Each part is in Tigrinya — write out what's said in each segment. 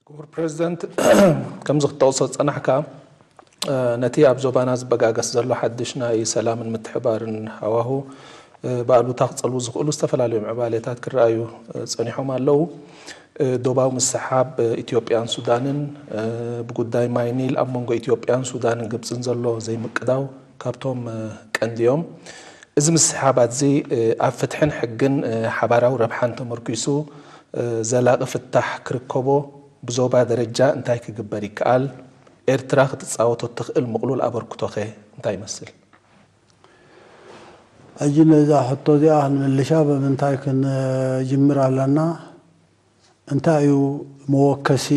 ክቡር ፕሬዚደንት፣ ከምዚ ክትጠቕሶ ዝጸናሕካ፣ ነቲ ኣብ ዞባና ዝበጋገስ ዘሎ ሓድሽ ናይ ሰላምን ምትሕባርን ሃዋሁ ብኣሉታ ክጸልዉ ዝኽእሉ ዝተፈላለዩ ምዕባሌታት ክረኣዩ ጸኒሖም ኣለዉ። ዶባዊ ምስሕሓብ ኢትዮጵያን ሱዳንን፣ ብጉዳይ ማይ ኒል ኣብ መንጎ ኢትዮጵያን ሱዳንን ግብጽን ዘሎ ዘይምቅዳው ካብቶም ቀንዲ እዮም። እዚ ምስሕሓባት እዚ ኣብ ፍትሕን ሕግን ሓባራዊ ረብሓን ተመርኲሱ ዘላቒ ፍታሕ ክርከቦ ብዞባ ደረጃ እንታይ ክግበር ይከኣል? ኤርትራ ክትጻወቶ እትኽእል ምቕሉል ኣበርክቶኸ እንታይ ይመስል? ሕጂ ነዛ ሕቶ እዚኣ ክንምልሻ ብምንታይ ክንጅምር ኣለና? እንታይ እዩ መወከሲ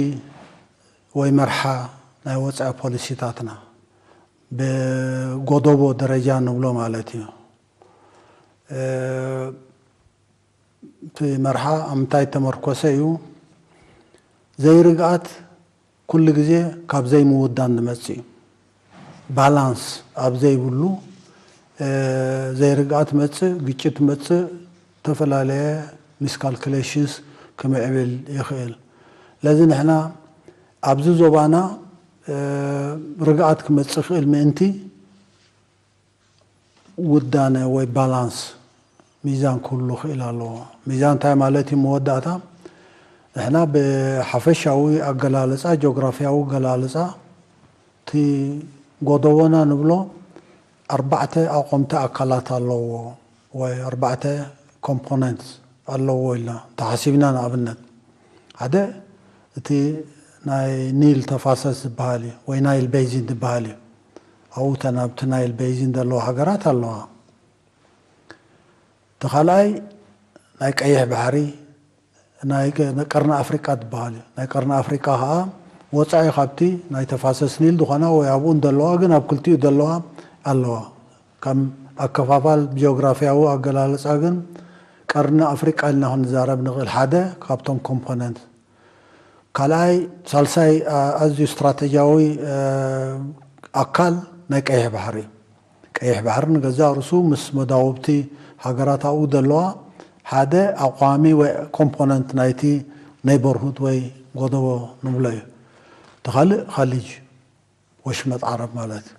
ወይ መርሓ ናይ ወፃኢ ፖሊሲታትና? ብጎደቦ ደረጃ ንብሎ ማለት እዩ። እቲ መርሓ ኣብ ምንታይ ተመርኮሰ እዩ? ዘይርግኣት ኩሉ ግዜ ካብ ዘይምውዳን ዝመጽእ እዩ። ባላንስ ኣብ ዘይብሉ ዘይርግኣት መጽእ፣ ግጭት መጽእ፣ ዝተፈላለየ ሚስካልኩሌሽንስ ክምዕብል ይኽእል። ስለዚ ንሕና ኣብዚ ዞባና ርግኣት ክመጽእ ይኽእል ምእንቲ ውዳነ ወይ ባላንስ ሚዛን ክህሉ ክእል ኣለዎ። ሚዛን እንታይ ማለት እዩ? መወዳእታ ንሕና ብሓፈሻዊ ኣገላልፃ፣ ጂኦግራፊያዊ ኣገላልፃ እቲ ጎደቦና ንብሎ ኣርባዕተ ኣቆምቲ ኣካላት ኣለዎ ወይ ኣርባዕተ ኮምፖነንት ኣለዎ ኢልና እንተሓሲብና፣ ንኣብነት ሓደ እቲ ናይ ኒል ተፋሰስ ዝበሃል እዩ ወይ ናይል ቤዚን ዝበሃል እዩ። ኣብኡ ተን ኣብቲ ናይል ቤዚን ዘለዋ ሃገራት ኣለዋ። እቲ ካልኣይ ናይ ቀይሕ ባሕሪ ናይ ቀርኒ ኣፍሪቃ ዝበሃል እዩ። ናይ ቀርኒ ኣፍሪቃ ከዓ ወፃኢ ካብቲ ናይ ተፋሰስ ኒል ዝኾና ወይ ኣብኡ ዘለዋ ግን ኣብ ክልቲኡ ዘለዋ ኣለዋ። ከም ኣከፋፋል ጂኦግራፊያዊ ኣገላልፃ ግን ቀርኒ ኣፍሪቃ ኢልና ክንዛረብ ንኽእል ሓደ ካብቶም ኮምፖነንት። ካልኣይ ሳልሳይ ኣዝዩ ስትራተጂያዊ ኣካል ናይ ቀይሕ ባሕሪ። ቀይሕ ባሕሪ ንገዛእ ርእሱ ምስ መዳውብቲ ሃገራት ኣብኡ ዘለዋ ሓደ ኣቋሚ ወይ ኮምፖነንት ናይቲ ኔይበርሁድ ወይ ጎደቦ ንብሎ እዩ። እቲ ካልእ ኻሊጅ ወሽመጥ ዓረብ ማለት እዩ።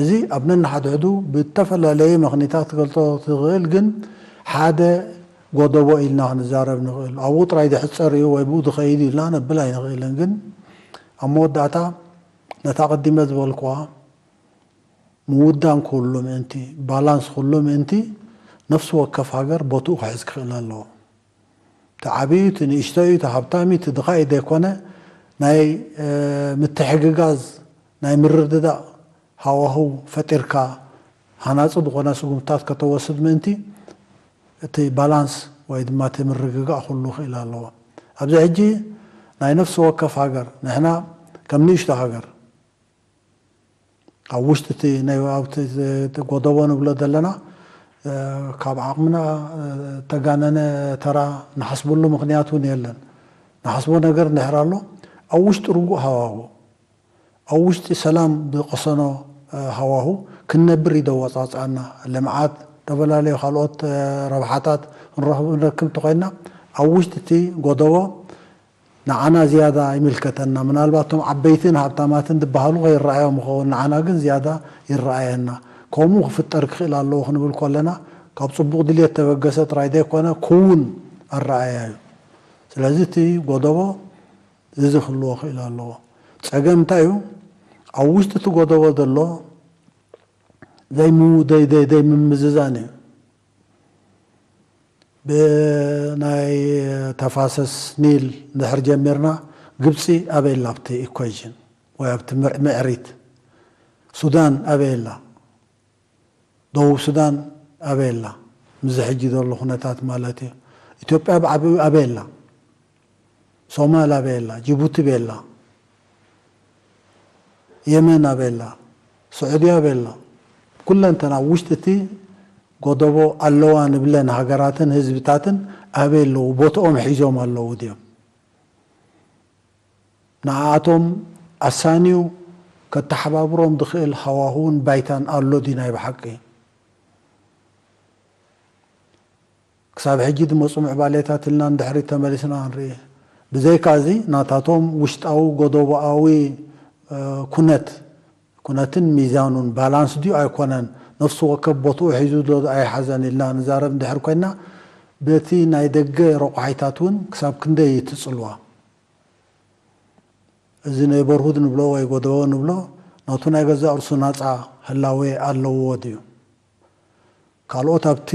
እዚ ኣብ ነንሓድሕዱ ብተፈላለየ ምኽኒታት ትገልጾ ትኽእል፣ ግን ሓደ ጎደቦ ኢልና ክንዛረብ ንኽእል። ኣብኡ ጥራይ ዝሕጸር እዩ ወይ ብኡ ዝኸይድ ኢልና ነብል ኣይንኽእልን። ግን ኣብ መወዳእታ ነታ ቀዲመ ዝበልኩዋ ምውዳን ክህሉ ምእንቲ፣ ባላንስ ክህሉ ምእንቲ ነፍሲ ወከፍ ሃገር ቦትኡ ክሕዝ ክኽእል ኣለዎ። እቲ ዓብዩ፣ እቲ ንእሽተዩ፣ እቲ ሃብታሚ፣ እቲ ድኻኢ ዘይኮነ ናይ ምትሕግጋዝ ናይ ምርድዳእ ሃዋህው ፈጢርካ ሃናፂ ዝኾነ ስጉምትታት ከተወስድ ምእንቲ እቲ ባላንስ ወይ ድማ እቲ ምርግጋእ ክህሉ ክእል ኣለዎ። ኣብዚ ሕጂ ናይ ነፍሲ ወከፍ ሃገር ንሕና ከም ንእሽቶ ሃገር ኣብ ውሽጢ እቲ ናይ ኣብቲ ጎደቦ ንብሎ ዘለና ካብ ዓቕምና ተጋነነ ተራ ንሓስበሉ ምኽንያት እውን የለን። ንሓስቦ ነገር እንድሕር ኣሎ ኣብ ውሽጢ ርጉእ ሃዋሁ ኣብ ውሽጢ ሰላም ዝቐሰኖ ሃዋሁ ክንነብር እዩ ዘዋፃፅኣና። ልምዓት፣ ዝተፈላለዩ ካልኦት ረብሓታት ንረክብ እንተኮይንና ኣብ ውሽጢ እቲ ጎደቦ ንዓና ዝያዳ ይምልከተና። ምናልባት እቶም ዓበይትን ሃብታማትን ዝበሃሉ ከይረኣዮም ይኸውን፣ ንዓና ግን ዝያዳ ይረኣየና። ከምኡ ክፍጠር ክኽእል ኣለዎ ክንብል ከለና ካብ ፅቡቕ ድልየት ተበገሰ ጥራይ ዘይኮነ ክውን ኣረኣያ እዩ። ስለዚ እቲ ጎደቦ እዚ ክህልዎ ክእል ኣለዎ። ፀገም እንታይ እዩ? ኣብ ውሽጢ እቲ ጎደቦ ዘሎ ዘይምምዝዛን እዩ። ብናይ ተፋሰስ ኒል እንድሕር ጀሚርና ግብፂ ኣበይ ኣላ ኣብቲ ኢኳይሽን ወይ ኣብቲ ምዕሪት? ሱዳን ኣበይ ኣላ? ደቡብ ሱዳን ኣበይ ኣላ? ምስዚ ሕጂ ዘሎ ኩነታት ማለት እዩ። ኢትዮጵያ ብዓብኡ ኣበይ ኣላ? ሶማል ኣበይ ኣላ? ጅቡቲ ኣበይ ኣላ? የመን ኣበይ ኣላ? ስዑድያ ኣበይ ኣላ? ኩለንተን ኣብ ውሽጢ እቲ ጎደቦ ኣለዋ ንብለን ሃገራትን ህዝብታትን ኣበይ ኣለዉ? ቦትኦም ሒዞም ኣለዉ ድዮም? ንዓኣቶም ኣሳንዩ ከተሓባብሮም ዝኽእል ሃዋሁን ባይታን ኣሎ ድዩ ናይ ብሓቂ? ክሳብ ሕጂ ዝመፁ ምዕባሌታት ኢልና ንድሕሪት ተመሊስና ክንርኢ፣ ብዘይካዚ ናታቶም ውሽጣዊ ጎደቦኣዊ ኩነት፣ ኩነትን ሚዛኑን፣ ባላንስ ድዩ ኣይኮነን፣ ነፍሲ ወከፍ ቦትኡ ሒዙ ዶ ኣይሓዘን ኢልና ንዛረብ እንድሕር ኮይና፣ በቲ ናይ ደገ ረቋሒታት እውን ክሳብ ክንደይ እዩ እቲ ጽልዋ? እዚ ኔይቦርሁድ ንብሎ ወይ ጎደቦ ንብሎ፣ ነቱ ናይ ገዛእ ርእሱ ናጻ ህላዌ ኣለዎ ድዩ? ካልኦት ኣብቲ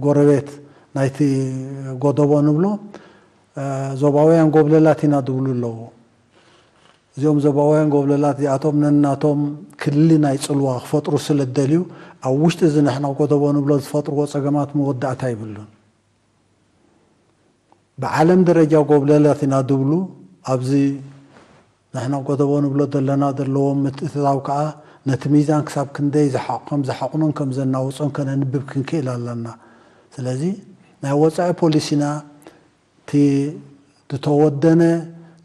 ጎረቤት ናይቲ ጎደቦ ንብሎ ዞባውያን ጎብለላት ኢና ዝብሉ ኣለዉ። እዚኦም ዞባውያን ጎብለላት እዚኣቶም ነናቶም ክሊ ናይ ጽልዋ ክፈጥሩ ስለ ዝደልዩ፣ ኣብ ውሽጢ እዚ ንሕና ጎደቦ ንብሎ ዝፈጥርዎ ጸገማት መወዳእታ ይብሉን። ብዓለም ደረጃ ጎብለላት ኢና ዝብሉ፣ ኣብዚ ንሕና ጎደቦ ንብሎ ዘለና ዘለዎም ምትእትታው ከኣ ነቲ ሚዛን ክሳብ ክንደይ ዝሓቕ-፣ ከም ዝሓቕኖን ከም ዘናውጾን ከነንብብ ክንክእል ኣለና። ስለዚ ናይ ወጻኢ ፖሊሲና እቲ ዝተወደነ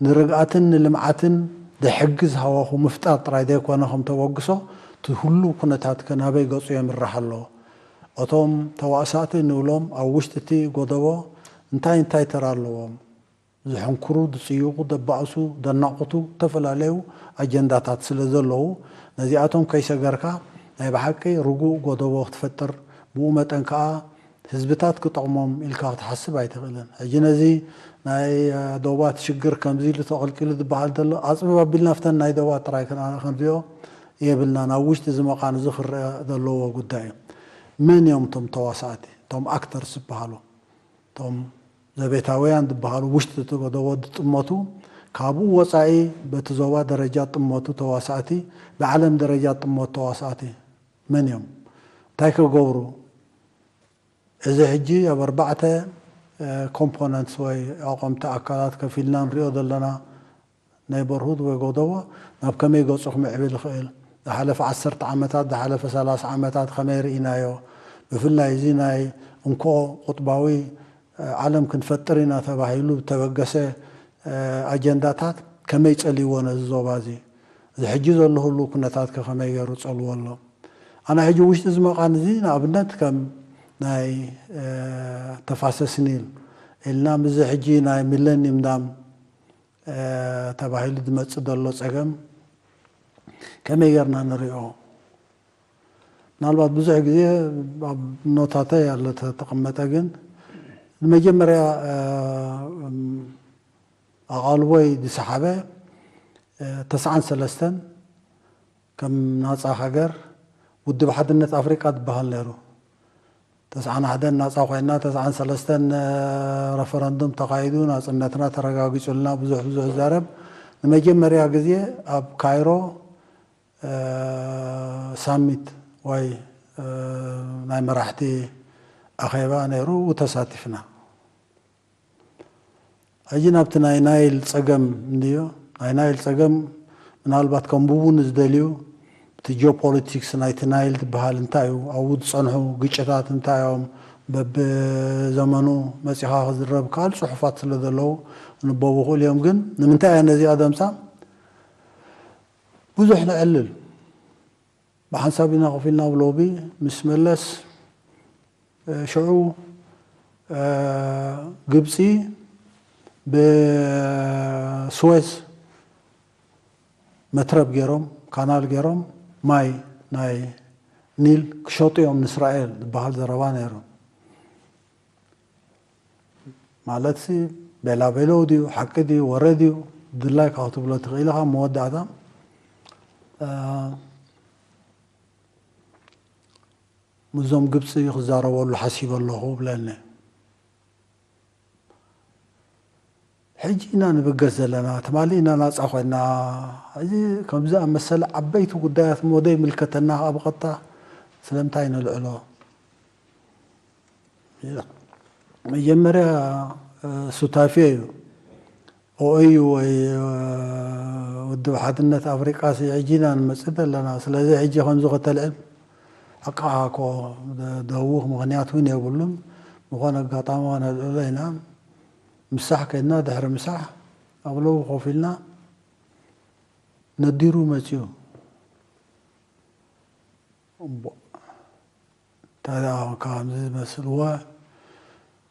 ንርግኣትን ንልምዓትን ዝሕግዝ ሃዋሁ ምፍጣር ጥራይ ዘይኮነ ከም ተበግሶ እቲ ህሉው ኩነታት ከ ናበይ ገጹ የምርሕ ኣሎ? እቶም ተዋሳእቲ ንብሎም ኣብ ውሽጢ እቲ ጎደቦ እንታይ እንታይ ተራ ኣለዎም? ዝሕንክሩ፣ ዝጽይቑ፣ ዘባእሱ፣ ዘናቑቱ ዝተፈላለዩ ኣጀንዳታት ስለ ዘለዉ፣ ነዚኣቶም ከይሰገርካ ናይ ብሓቂ ርጉእ ጎደቦ ክትፈጥር፣ ብኡ መጠን ከኣ ህዝብታት ክጠቕሞም ኢልካ ክትሓስብ ኣይትኽእልን። ሕጂ ነዚ ናይ ዶባት ሽግር ከምዚ ኢሉ ተቐልቂሉ ዝበሃል ዘሎ ኣጽብብ ኣቢልና ኣብተን ናይ ዶባት ጥራይ ክን-፣ ክንሪኦ የብልናን። ኣብ ውሽጢ እዚ መቓን እዚ ክረአ ዘለዎ ጉዳይ እዩ። መን እዮም እቶም ተዋሳእቲ፣ እቶም ኣክተርስ ዝበሃሉ? እቶም ዘቤታውያን ዝበሃሉ ውሽጢ እቲ ጎደቦ ዝጥመቱ፣ ካብኡ ወጻኢ በቲ ዞባ ደረጃ ዝጥመቱ ተዋሳእቲ፣ ብዓለም ደረጃ ዝጥመቱ ተዋሳእቲ መን እዮም? እንታይ ክገብሩ? እዚ ሕጂ ኣብ ኣርባዕተ ኮምፖነንትስ ወይ ኣቐምቲ ኣካላት ከፊልና ንሪኦ ዘለና ኔይቦርሁድ ወይ ጎደቦ ናብ ከመይ ገጹ ክምዕብል ይኽእል? ዝሓለፈ ዓሰርተ ዓመታት፣ ዝሓለፈ ሰላሳ ዓመታት ከመይ ርኢናዮ? ብፍላይ እዚ ናይ እንኮ ቁጥባዊ ዓለም ክንፈጥር ኢና ተባሂሉ ዝተበገሰ ኣጀንዳታት ከመይ ጸልይዎ ነዚ ዞባ እዚ? እዚ ሕጂ ዘሎ ህሉው ኩነታት ከ ከመይ ገይሩ ጸልዎ ኣሎ? ኣነ ሕጂ ውሽጢ እዚ መቓን እዚ ንኣብነት ከም ናይ ተፋሰስ ኒል ኢልና ምስዚ ሕጂ ናይ ሚለኒየም ዳም ተባሂሉ ዝመጽእ ዘሎ ጸገም ከመይ ጌርና ንሪኦ? ምናልባት ብዙሕ ግዜ ኣብ ኖታተይ ኣሎ ተተቐመጠ፣ ግን ንመጀመርያ ኣቓልቦይ ዝሰሓበ ተስዓን ሰለስተን ከም ናጻ ሃገር ውድብ ሓድነት ኣፍሪቃ ዝበሃል ነይሩ። ተስዓን ሓደን ናጻ ኮይና፣ ተስዓን ሰለስተን ረፈረንዱም ተኻይዱ፣ ናጽነትና ተረጋጊጹልና፣ ብዙሕ ብዙሕ ይዛረብ። ንመጀመርያ ግዜ ኣብ ካይሮ ሳሚት ወይ ናይ መራሕቲ ኣኼባ ነይሩ፣ ተሳቲፍና። ሕጂ ናብቲ ናይ ናይል ጸገም እንድዮ፣ ናይ ናይል ጸገም ምናልባት ከንብቡ ንዝደልዩ፣ እቲ ጂኦፖለቲክስ ናይቲ ናይል ዝበሃል እንታይ እዩ፣ ኣብኡ ዝጸንሑ ግጭታት እንታይ እዮም፣ በብዘመኑ መጺኻ ክዝረብ ካልእ ጽሑፋት ስለ ዘለዉ ክንበቡ ይኽእሉ እዮም። ግን ንምንታይ እየ ነዚኣ ደምጻ? ብዙሕ ነዕልል። ብሓንሳብ ኢና ኮፍ ኢልና ኣብ ሎቢ ምስ መለስ፣ ሽዑ ግብጺ ብስዌዝ መትረብ ገይሮም፣ ካናል ገይሮም ማይ ናይ ኒል ክሸጡ እዮም ንእስራኤል ዝበሃል ዘረባ ነይሩ። ማለትሲ ቤላ ቤሎ ድዩ፣ ሓቂ ድዩ፣ ወረ ድዩ፣ ድላይካ ክትብሎ ትኽእል ኢኻ። መወዳእታ ምስዞም ግብፂ ክዛረበሉ ሓሲበ ኣለኹ ብለኒ። ሕጂ ኢና ንብገስ ዘለና፣ ትማሊ ኢና ናፃ ኮይና፣ ሕጂ ከምዚ ኣብ መሰለ ዓበይቲ ጉዳያት እሞ ዘይምልከተና ኣብ ቐጥታ ስለምንታይ ነልዕሎ? መጀመርያ ሱታፌ እዩ። ኦኤዩ ወይ ውድብ ሓድነት ኣፍሪቃ ሲ ሕጂ ኢና ንመፅእ ዘለና። ስለዚ ሕጂ ከምዚ ከተልዕል ሓቃ እኮ ደህውኽ ምኽንያት እውን የብሉን። ዝኾነ ኣጋጣሚ ከነልዕሎ ኢና። ምሳሕ ከድና ድሕሪ ምሳሕ ኣብ ለው ኮፍ ኢልና ነዲሩ መፅዩ። እሞ እንታይ ደኣ ከምዚ ዝመስልዎ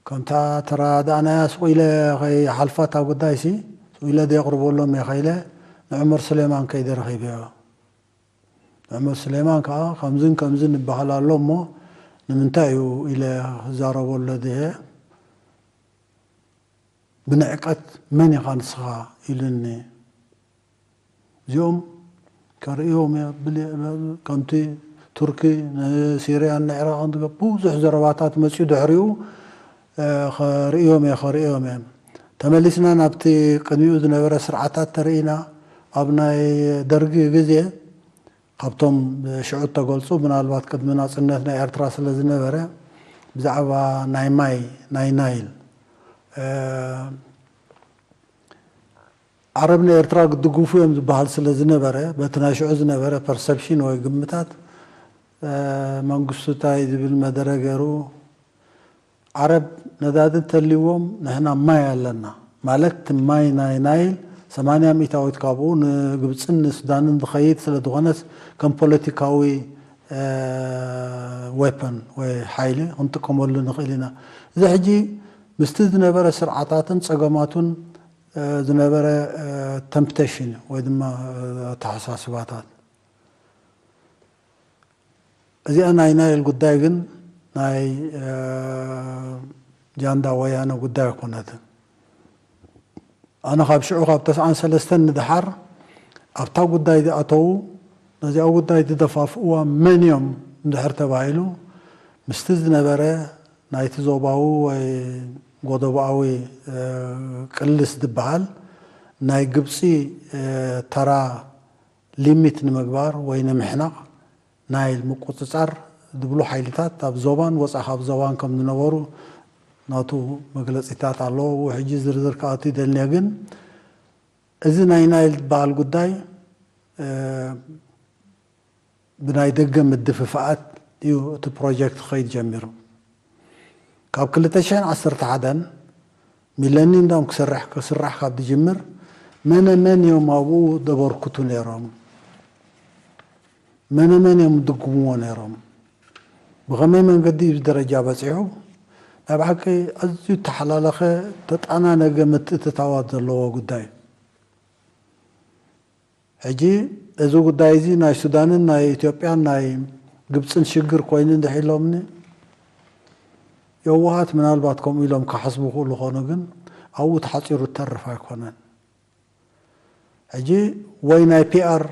ከምታ ተረዳእናያ ስቕ ኢለ ከይሓልፋ እታ ጉዳይሲ፣ ስቕ ኢለ ደየቕርበሎም እየ ከይለ ንዑመር ስሌማን ከይደ ረኺበዮ። ንዑመር ስሌማን ከዓ ከምዝን ከምዝን ይበሃል ኣሎ እሞ ንምንታይ እዩ ኢለ ክዛረበሉ ድየ? ብንዕቀት መን ኢኻ ንስኻ ኢሉኒ። እዚኦም ከርእዮም እየ፣ ብሊ-፣ ከምቲ ቱርኪ ንሲርያን ንዕራቕን ዝገ-፣ ብዙሕ ዘረባታት መፅዩ ድሕሪኡ፣ እ፣ ከርእዮም እየ፣ ከርእዮም እየ። ተመሊስና ናብቲ ቅድሚኡ ዝነበረ ስርዓታት ተርእይና፣ ኣብ ናይ ደርጊ ግዜ ካብቶም ሽዑ እተገልጹ፣ ምናልባት ቅድሚ ናጽነት ናይ ኤርትራ ስለ ዝነበረ፣ ብዛዕባ ናይ ማይ፣ ናይ ናይል፣ እ፣ ዓረብ ንኤርትራ ክድግፉ እዮም ዝበሃል ስለ ዝነበረ፣ በቲ ናይ ሽዑ ዝነበረ ፐርሰፕሽን ወይ ግምታት፣ እ፣ መንግስቱ እንታይ ዝብል መደረ ገይሩ፣ ዓረብ ነዳዲ እንተልይዎም ንሕና ማይ ኣለና፣ ማለት እቲ ማይ ናይ ናይል ሰማንያ ሚእታዊት ካብኡ ንግብፅን ንሱዳንን ዝኸይድ ስለ ዝኾነስ ከም ፖለቲካዊ፣ እ፣ ዌፐን ወይ ሓይሊ ክንጥቀመሉ ንኽእል ኢና። እዚ ሕጂ ምስቲ ዝነበረ ስርዓታትን ፀገማቱን፣ እ፣ ዝነበረ፣ እ፣ ተምፕቴሽን ወይ ድማ፣ እ፣ ኣተሓሳስባታት። እዚኣ ናይ ናይል ጉዳይ ግን ናይ፣ እ፣ ጃንዳ ወያነ ጉዳይ ኣይኮነትን። ኣነ ካብ ሽዑ ካብ ተስዓን ሰለስተን ንደሓር ኣብታ ጉዳይ ዝኣተዉ፣ ነዚኣ ጉዳይ ዝደፋፍእዋ መን እዮም እንድሕር ተባሂሉ፣ ምስቲ ዝነበረ ናይቲ ዞባዊ ወይ ጎደቦኣዊ፣ እ፣ ቅልስ ዝበሃል ናይ ግብፂ፣ እ፣ ተራ ሊሚት ንምግባር ወይ ንምሕናቕ ናይል ምቁጽጻር ዝብሉ ሓይልታት ኣብ ዞባን ወጻኢ ካብ ዞባን ከም ዝነበሩ ናቱ መግለጺታት ኣለዎ። ሕጂ ዝርዝር ክኣቱ ይደልንየ፣ ግን እዚ ናይ ናይል ዝበሃል ጉዳይ፣ እ፣ ብናይ ደገ ምድፍፋኣት እዩ እቲ ፕሮጀክት ክኸይድ ጀሚሩ። ካብ ክልተ ሽሕን ዓሰርተ ሓደን ሚለኒየም ዳም ክሰርሕ፣ ክስራሕ ካብ ዝጅምር መነ መን እዮም ኣብኡ ዘበርክቱ ነይሮም? መነ መን እዮም ዝድግምዎ ነይሮም? ብኸመይ መንገዲ እዩ እዚ ደረጃ በፂሑ? ናይ ብሓቂ ኣዝዩ እተሓላለኸ፣ ተጣናነገ ምትእትታዋት ዘለዎ ጉዳይ እዩ። ሕጂ እዚ ጉዳይ እዚ ናይ ሱዳንን ናይ ኢትዮጵያን ናይ ግብፅን ሽግር ኮይኑ እንድሕር ኢሎምኒ፣ የዋሃት ምናልባት ከምኡ ኢሎም ክሓስቡ ይኽእሉ ኾኑ፣ ግን ኣብኡ ተሓፂሩ እተርፍ ኣይኮነን። ሕጂ ወይ ናይ ፒኣር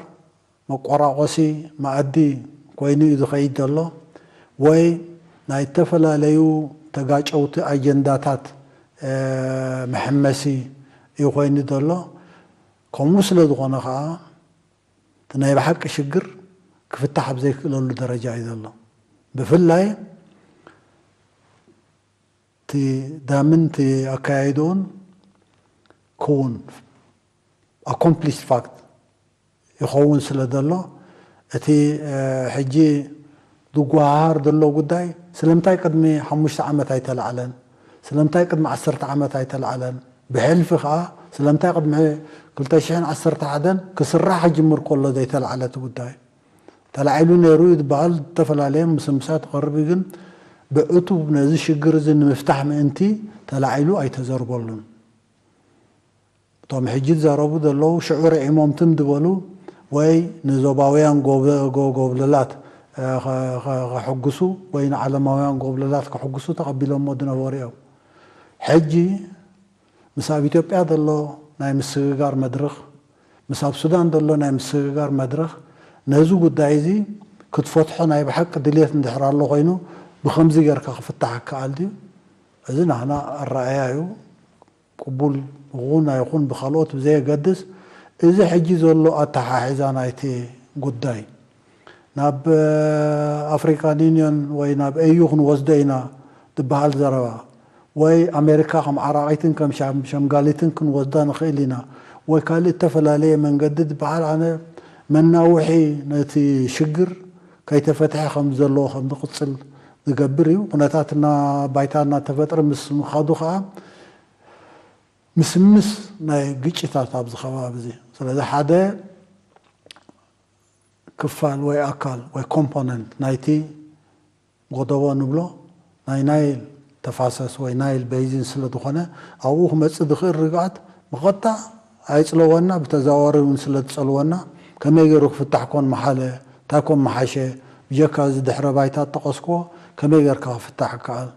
መቆራቆሲ መኣዲ ኮይኑ እዩ ዝኸይድ ዘሎ፣ ወይ ናይ ዝተፈላለዩ ተጋጨውቲ ኣጀንዳታት፣ እ፣ መሐመሲ እዩ ኮይኑ ዘሎ። ከምኡ ስለ ዝኾነ ኸዓ፣ እቲ ናይ ብሓቂ ሽግር ክፍታሕ ኣብ ዘይክእለሉ ደረጃ እዩ ዘሎ። ብፍላይ እቲ ዳምን እቲ ኣካያይድኡን ክውን፣ ኣኮምፕሊሽድ ፋክት ይኸውን ስለ ዘሎ፣ እቲ፣ እ፣ ሕጂ ዝጓሃሃር ዘሎ ጉዳይ ስለምንታይ ቅድሚ ሓሙሽተ ዓመት ኣይተላዕለን? ስለምንታይ ቅድሚ ዓሰርተ ዓመት ኣይተላዕለን? ብሕልፊ ኸዓ ስለምንታይ ቅድሚ ክልተ ሽሕን ዓሰርተ ሓደን ክስራሕ ክጅምር ከሎ ዘይተላዕለ እቲ ጉዳይ? ተላዒሉ ነይሩ እዩ ዝበሃል ዝተፈላለየ ምስምሳት ይቐርብ እዩ፣ ግን ብዕቱብ ነዚ ሽግር እዚ ንምፍታሕ ምእንቲ ተላዒሉ ኣይተዘርበሉን። እቶም ሕጂ ዝዛረቡ ዘለዉ ሽዑ ርዒሞም ትም ዝበሉ ወይ ንዞባውያን ጎብ-፣ ጎ-፣ ጎብለላት፣ እ፣ ከ-፣ ከ-፣ ከሕጉሱ ወይ ንዓለማውያን ጎብለላት ከሕጉሱ ተቐቢሎሞ ዝነበሩ እዮም። ሕጂ ምስ ኣብ ኢትዮጵያ ዘሎ ናይ ምስግጋር መድረኽ፣ ምስ ኣብ ሱዳን ዘሎ ናይ ምስግጋር መድረኽ ነዚ ጉዳይ እዚ ክትፈትሖ ናይ ብሓቂ ድልየት እንድሕር ኣሎ ኮይኑ ብኸምዚ ጌርካ ክፍታሕ ይከኣል ድዩ? እዚ ናህና ኣረኣእያ እዩ። ቅቡል ይኹን ኣይኹን ብኻልኦት ብዘየገድስ፣ እዚ ሕጂ ዘሎ ኣተሓሒዛ ናይቲ ጉዳይ ናብ፣ እ፣ ኣፍሪካን ዩኒዮን ወይ ናብ ኤዩ ክንወስዶ ኢና ዝበሃል ዘረባ፣ ወይ ኣሜሪካ ከም ዓራቒትን ከም ሸም-፣ ሸምጋሊትን ክንወስዳ ንኽእል ኢና፣ ወይ ካልእ እተፈላለየ መንገዲ ዝበሃል፣ ኣነ መናውሒ ነቲ ሽግር ከይተፈትሐ ከም ዘለዎ ከም ዝቕጽል ዝገብር እዩ። ኩነታት እና ባይታ እናተፈጥረ ምስ ምኻዱ ከዓ ምስምስ ናይ ግጭታት ኣብዚ ከባቢ እዚ። ስለዚ ሓደ ክፋል ወይ ኣካል ወይ ኮምፖነንት ናይቲ ጎደቦ ንብሎ ናይ ናይል ተፋሰስ ወይ ናይል ቤዚን ስለ ዝኾነ ኣብኡ ክመጽእ ዝኽእል ርግኣት ብቐጥታ ኣይጽለወና፣ ብተዘዋዋሪ እውን ስለ ዝጸልወና ከመይ ገይሩ ክፍታሕ ኮን መሓለ፣ እንታይ ኮን መሓሸ፣ ብጀካ እዚ ድሕረ ባይታ ጠቐስክዎ ከመይ ጌርካ ክፍታሕ ይከኣል።